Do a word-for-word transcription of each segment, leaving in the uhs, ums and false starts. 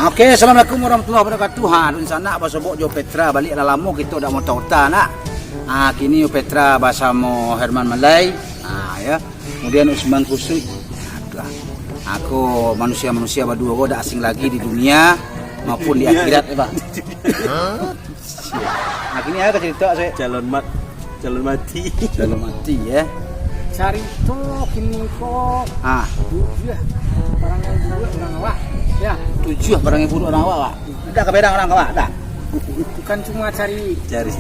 Oke, assalamualaikum warahmatullahi wabarakatuh. Ha, dunsanak basobok jo Petra baliak lah, lamo kito dak mauta-uta nak. Ha, kini Petra basamo Herman Malai. Ha, ya. Kemudian Usman Kusui. Aduh. Aku manusia-manusia baduo ko dak asing lagi di dunia maupun di akhirat, ya, Pak. Ha, kini ayo ka carito, Sek. Calon mat, calon mati. Calon mati, ya. Carito kini ko. Ah. Tujuah parangai buruak urang awak. Ya. Tujuah parangai buruak urang awak, Pak. Dak ka berang urang awak, dak? Bukan cuma cari. Cari.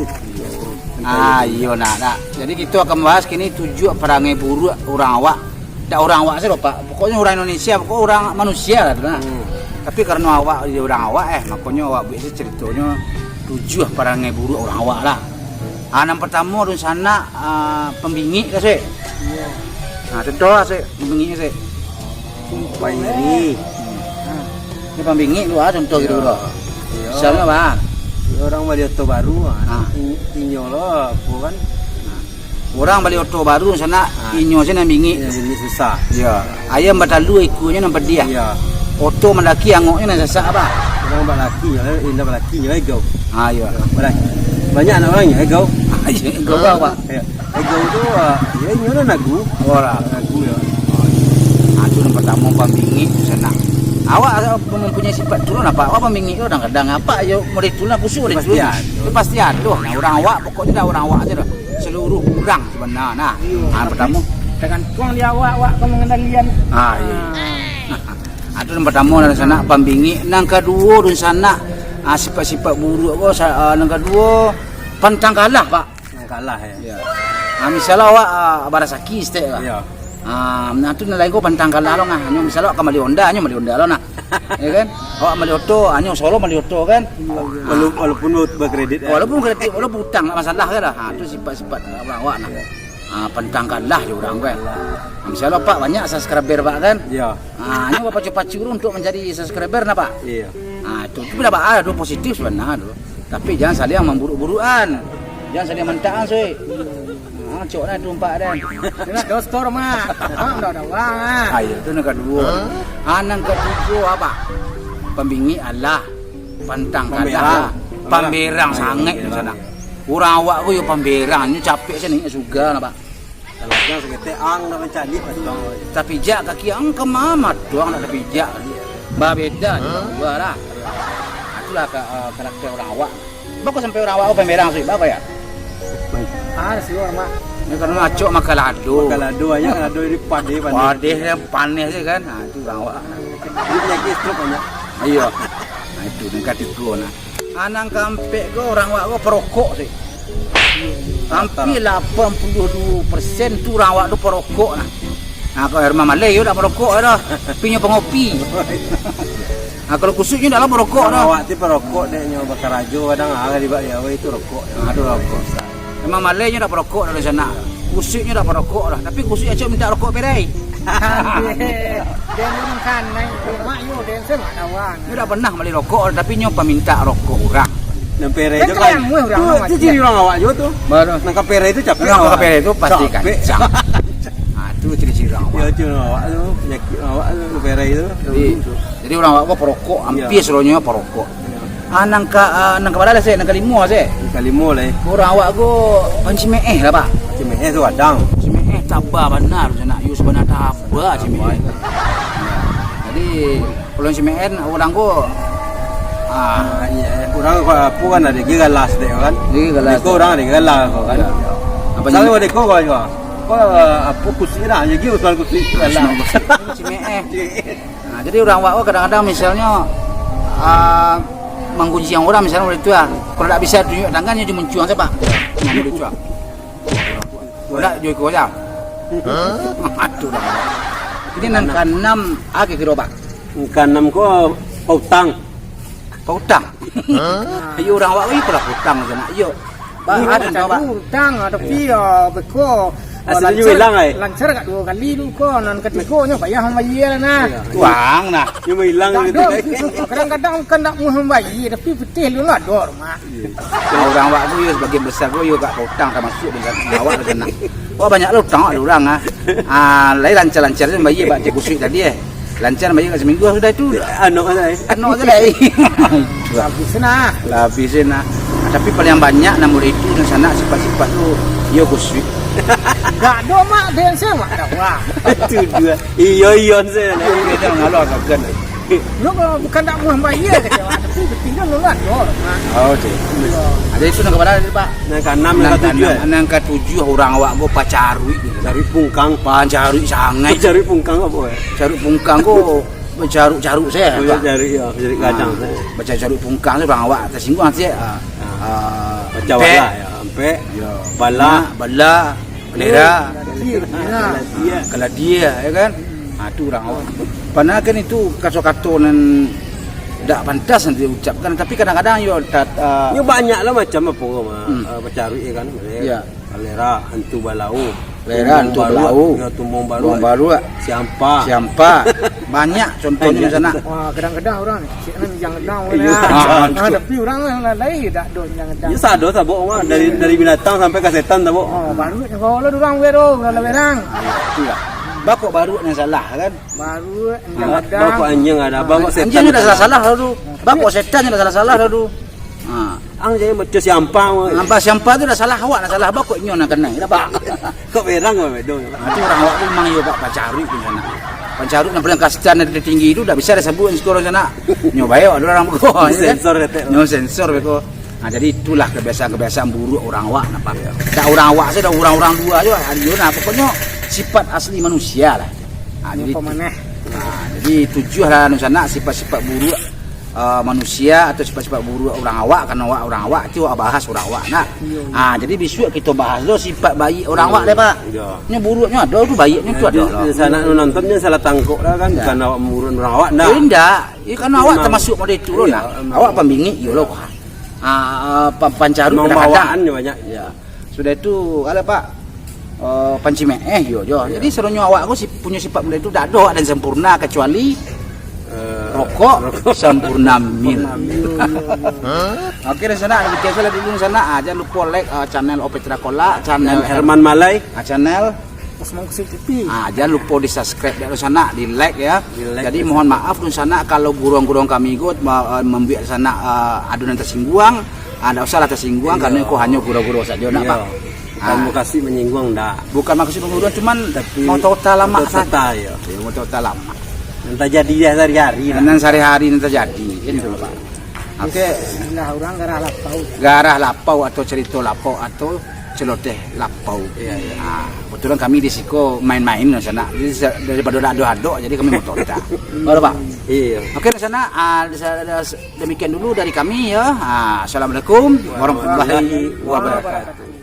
Ah, iyo nak, nak. Jadi kito akan bahas kini tujuah parangai buruak urang awak. Dak urang awak sajo, Pak. Pokoknyo urang Indonesia, pokok urang manusia lah tu nah. Hmm. Tapi karano awak jadi urang awak, eh, makonyo awak buek se caritonyo tujuah parangai buruak urang awak lah. Ah, nan partamo dunsanak, ah, pambingik lah, Sek. Iyo. Nah, contoh lah, Sek, pambingik, Sek. Contoh, Pairi. Hmm. Nah, ini pambingik tu ah, contoh gitu lah. Iyo. Misalnyo, Bang. Iyo, urang bali oto baru, ah. Ah. In-, inyo lo, apo kan? Nah. Urang bali oto baru sanak, ah, inyo se nan bingik. Iyo, bingik susah. Iyo. Ayam batalua ikonyo nan padiah. Iyo. Oto mandaki angoknyo nan sasak, Bang. Urang balaki nyo, indak balaki nyo, egau. Ah, iyo. Balaki. Banyak anak urang nyo, egau. Ah, iyo, egau, Bang. Iyo. Egau tu, ah, iyo, inyo nan lagu. Oh, lah. Lagu, yo. Ah, tu nan partamo pambingik tu sanak. Awak, ah, mampunyai sifat tu lah, Pak. Awak pambingik tu kadang-kadang apak yo model tu lah, kusuk model tu. Pasti ado. Pasti ado. Nah, urang awak, pokoknyo dah urang awak sajo dah. Seluruh urang sabananyo. Nah, iyo, ah, tapi partamo. Tagantuang di awak, awak ka mangendalian. Ah, iyo. Ah. Ah, tu nan partamo dunsanak pambingik. Nan kaduo dunsanak, ah, sifat-sifat buruak ko, sa-, ah, nan kaduo pantang kalah, Pak. Pantang kalah, yo. Yo. Ah, misalnyo awak, ah, barasaki saketek lah. Yo. Ah, nah tu nan lain ko pantang kalah lo nah. Hanyo misalnyo awak ka mali Honda, hanyo mali Honda lo nah. Yo kan? Awak mali oto, hanyo solo mali oto kan? Walau-, walaupun bakredit, yo. Walaupun kredit, walaupun utang, ndak masalah kan lah. Ha, tu sifat-sifat awak nah. Ah, pantang kalah jo urang kan. Misalnyo Pak banyak subscriber Pak kan? Yo. Ah, hanyo bapacu-pacu tu untuak mancari subscriber nah Pak. Iyo. Ah, tu, tu dak ado positif sabananyo tu. Tapi jan saliang mamburuk-burukan. Jan saliang mantakan, Sui. Ah, cok nah tu empat dan. Itulah dostor, Mak. Mak udah ada uang, ah. Ah, iyo, tu nan kaduo. Ah, nan katigo apo? Pambingik alah. Pantang kalah. Pamberang. Pamberang sangaik tu sanak. Urang awak ko yo pamberang, nyo capek se naiak surga nah, Pak. Kalau jan saketek ang nak mancaliak, Pak Tuang. Tapijak kaki ang ka ma, Tuang, nak tapijak. Babeda jo urang lua lah. Itulah ka-, eh, karakter urang awak. Baa kok sampai urang awak ko pamberang, Sui? Baa kok yo? Ah, siwar, Mak. Yo, karano acok makan lado. Makan lado, banyak lado di padeh, padeh. Padeh dan paneh se kan. Ha, itu urang awak. Jadi penyakit stroke banyak. Iyo. Nah, itu nan katigo nah. Ah, nan kaampek ko urang awak ko parokok se. Hampir lapan puluah duo persen tu urang awak tu parokok nah. Nah, kalau Herman Malai yo dak parokok doh. Tapi nyo pangopi. Nah, kalau Kusui nyo dak lah parokok doh. Awak ti parokok dek nyo bakarajo kadang ah di bak yo itu rokok. Nah, tu rokok. Herman Malai nyo dak parokok doh di sanak. Kusui nyo dak parokok doh. Tapi Kusui acok minta rokok perai. Den urang kanai, mak yo den se mak dawang. Nyo dak pernah mali rokok, tapi nyo paminta rokok urang. Nan perai tu kan. Kan kalian mueh urang tu, awak tu ciri urang awak juo tu. Baru. Nan ka perai tu capek. Nan ka perai tu pasti kancang. Ah, tu ciri-ciri urang awak. Yo, ciri urang awak tu, penyakit urang awak tu, nan perai tu. Jadi, jadi urang awak ko parokok, hampir seluruhnyo parokok. Ah, nan ka, ah, nan ka bara lah, Sek, nan kalimo, Sek. Nan kalimo lah, eh. Urang awak ko pancimeeh lah, Pak. Pancimeeh tu kadang. Pancimeeh taba bana tu sanak. Yo sabana taba cimeeh. Jadi, kalau cimeeh urang ko, ah, iyo, urang ko apo kan ado gi galas dek kan. Gi galas. Dek ko urang ado galas ko kan. Iyo. Apo selalu dek ko kan. Ko apo Kusui lah, jadi urusan Kusui galas. Cimeeh. Nah, jadi urang awak ko kadang-kadang misalnyo, ah, manggunjiang urang misalnyo model tu lah. Kalau dak bisa tunjuak tangan, nyo cuma muncuang sajo, Pak. Nah, model tu lah. Kalau dak, jo iko sajo. Aduh, dah. Jadi nan kaanam, ah, kiro-kiro, Pak? Nan kaanam ko pautang. Pautang? Iyo, urang awak ko iyo pula pautang sanak. Iyo. Ba, iyo, ado, cari utang, tapi, ah, beko, ah, asal nyo lancar, ilang, ai. Lancar agak duo kali tu ko, nan katigo nyo payah mambayia lah nah. Iyo. Uang nah. Nyo mailang gitu. Kadang-kadang kan ndak mau mambayia, tapi pitih lu lah ado rumah. Iyo. Nah, urang awak tu yo sabagian besar tu yo agak pautang tamasuak dengan awak tu sanak. Wah, banyak lah utang awak urang ah. Ah, lai lancar-lancar se mambayia bak Cik Kusui tadi eh. Lancar bayia ka saminggu sudah itu. Anok sajo. Anok sajo lai. Lah abih se nah. Lah abih se nah. Tapi paliang banyak nan model itu, nan sanak sipat-sipat tu, iyo kusuik. Ndak ado, Mak, den se, Mak, dak wah. Itu dua. Iyo, iyo se. Iyo, iyo, jangan ngalah, kan. Lo kalau bukan dak buah bayia kecewa, tapi betina lo lah, yo, Mak. Oh, cik. Iyo. Ado itu nan ka bara tadi, Pak? Nan ka anam, nan ka tujuah, eh? Nan ka tujuah urang awak ko pacaruik. Caruik pungkang. Pacaruik sangaik. Caruik pungkang apo, eh? Caruik pungkang ko bacaruk-caruk se, Pak. Bacaruk, yo, bacaruk gadang se. Bacaruk pungkang tu urang awak tasingguang se. Ah. Ah. Baca ampek. Bala, yo. Bala. Mak, bala, kalera. Kalera. Kalera, yo kan? Ah, tu urang awak. Padahal kan itu kato-kato nan dak pantas nan diucapkan, tapi kadang-kadang yo tat-, ah, yo banyak lah macam apo ko, Mak. Hmm. Ah, bacaruik, yo kan? Yo. Kalera, hantu balau. Kalera, hantu balau. Yo, tumbong baruak. Tumbong baruak. Siampa. Siampa. Banyak contohnyo di sanak. Wah, kadang-kadang urang ni, cik nan jangan gedang. Iyo. Ah, tapi urang nan lain dak ado jangan gedang. Iyo, sado sabok, Mak. Dari, dari binatang sampai ka setan sabok. Oh, baruak nyo bawa lah urang we tu, lah urang. Itulah. Bakok baruak nan salah, kan? Baruak, anjiang gadang. Bakok anjiang gadang, bakok setan. Anjiang dak salah-salah lah tu. Bakok setan dak salah-salah lah tu. Ha. Ang jadi macam siampa, weh. Siampa tu dak salah awak, dak salah bakok nyo nan kanai, dak, Pak? Kok berang, weh, bedo. Ha, tu urang awak tu memang iyo, Pak, pacaruik tu sanak. Pacaruik nan paling kasta nan tinggi tu dak bisa disabuik siko urang sanak. Nyo bae awak urang beko, yo kan? Sensor ketek. Nyo sensor beko. Nah, jadi itulah kebiasaan-kebiasaan buruak urang awak, nampak? Iyo. Dak urang awak sajo, dak urang-urang lua juo, ado nah, pokoknyo sifat asli manusia lah. Nah, jadi, nah, jadi tujuah lah, anu, sanak, sifat-sifat buruak, eh, manusia atau sifat-sifat buruak urang awak, kan awak urang awak, tu awak bahas urang awak, nah. Iyo, iyo. Ah, jadi bisuak kito bahas lo sifat baiak urang awak deh, Pak. Iyo. Nyo buruaknyo ado tu, baiaknyo tu ado lo. Sanak nonton nyo salah tangkok lah kan, iyo, bukan awak memburuak urang awak, ndak. Eh, ndak. Iyo, kan awak memang tamasuak model itu lo, iyo, nah. Memang. Awak pambingik, iyo lo, Pak. Ah, pa-, pancaruik kadang-kadang. Memang bawaan nyo banyak. Iyo. Sudah itu, alah, Pak, eh, pancimeeh, iyo, iyo. Iyo. Jadi, sadonyo awak ko si-, punyo sifat model itu, dak ado awak nan sempurna, kecuali, eh, rokok, rokok. Sempurna Mil. Sempurna Mil, iyo, iyo. Oke, di sanak, demikian sajo dulu di sanak. Ah, jangan lupo like, eh, channel Opetra Kolak, channel Herman Malai. Ah, channel Osman Kusik T V. Ah, jangan lupo di-subscribe, dak sanak, di-like, yo. Di-like, di-subscribe. Jadi, mohon maaf, dunsanak, kalau guruang-guruang kami ko, ma-, eh, mambuek sanak, eh, ado nan tasingguang, ah, ndak usahlah tasingguang, iyo, karano ko hanyo gurau-gurau sajo, ndak, iyo, Pak? Bukan, ah, mukasuik manyingguang, ndak. Bukan mukasuik manyingguang, cuman tapi motota lamak sajo. Motota, iyo. Iyo, motota lamak. Nan tajadi sahari-hari lah. Nan sahari-hari nan tajadi, kan, iyo, itu, Pak. Oke. Istilah urang garah lapau. Garah lapau atau cerito lapau atau celoteh lapau. Iyo, iyo. Ah, kebetulan kami di siko main-main di sanak. Jadi, sa-, daripado dak ado-ado, jadi kami motota. Baru, Pak? Iyo. Oke, di sanak, ah, di sa-, di sa-, demikian dulu dari kami, yo. Ah, assalamualaikum warahmatullahi wabarakatuh.